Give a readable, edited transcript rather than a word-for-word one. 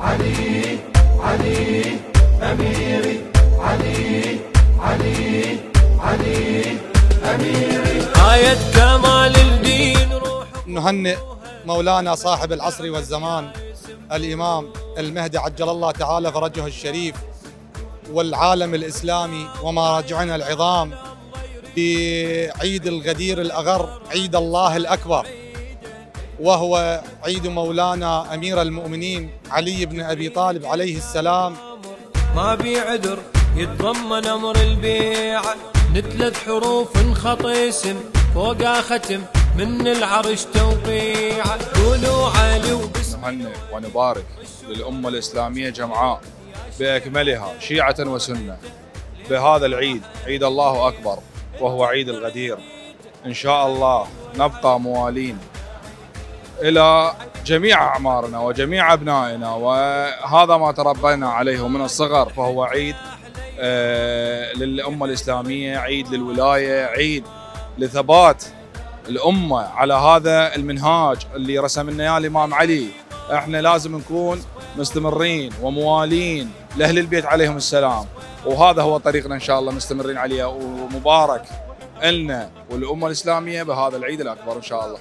علي علي أميري، علي علي علي أميري، آية كمال الدين روح. نهنئ مولانا صاحب العصر والزمان الإمام المهدي عجل الله تعالى فرجه الشريف والعالم الإسلامي ومراجعنا العظام بعيد الغدير الأغر، عيد الله الأكبر، وهو عيد مولانا أمير المؤمنين علي بن أبي طالب عليه السلام. ما بي عذر يتضمن أمر البيعة، نتلت حروف خط اسم فوقها ختم من العرش توقيعة، قولوا علي وبسم. نهنئ ونبارك للأمة الإسلامية جمعاء بأكملها شيعة وسنة بهذا العيد، عيد الله أكبر وهو عيد الغدير. إن شاء الله نبقى موالين إلى جميع أعمارنا وجميع أبنائنا، وهذا ما تربينا عليه من الصغر، فهو عيد للأمة الإسلامية، عيد للولاية، عيد لثبات الأمة على هذا المنهاج اللي رسم لنا اياه الإمام علي. احنا لازم نكون مستمرين وموالين لأهل البيت عليهم السلام، وهذا هو طريقنا إن شاء الله مستمرين عليه. ومبارك لنا والأمة الإسلامية بهذا العيد الأكبر إن شاء الله.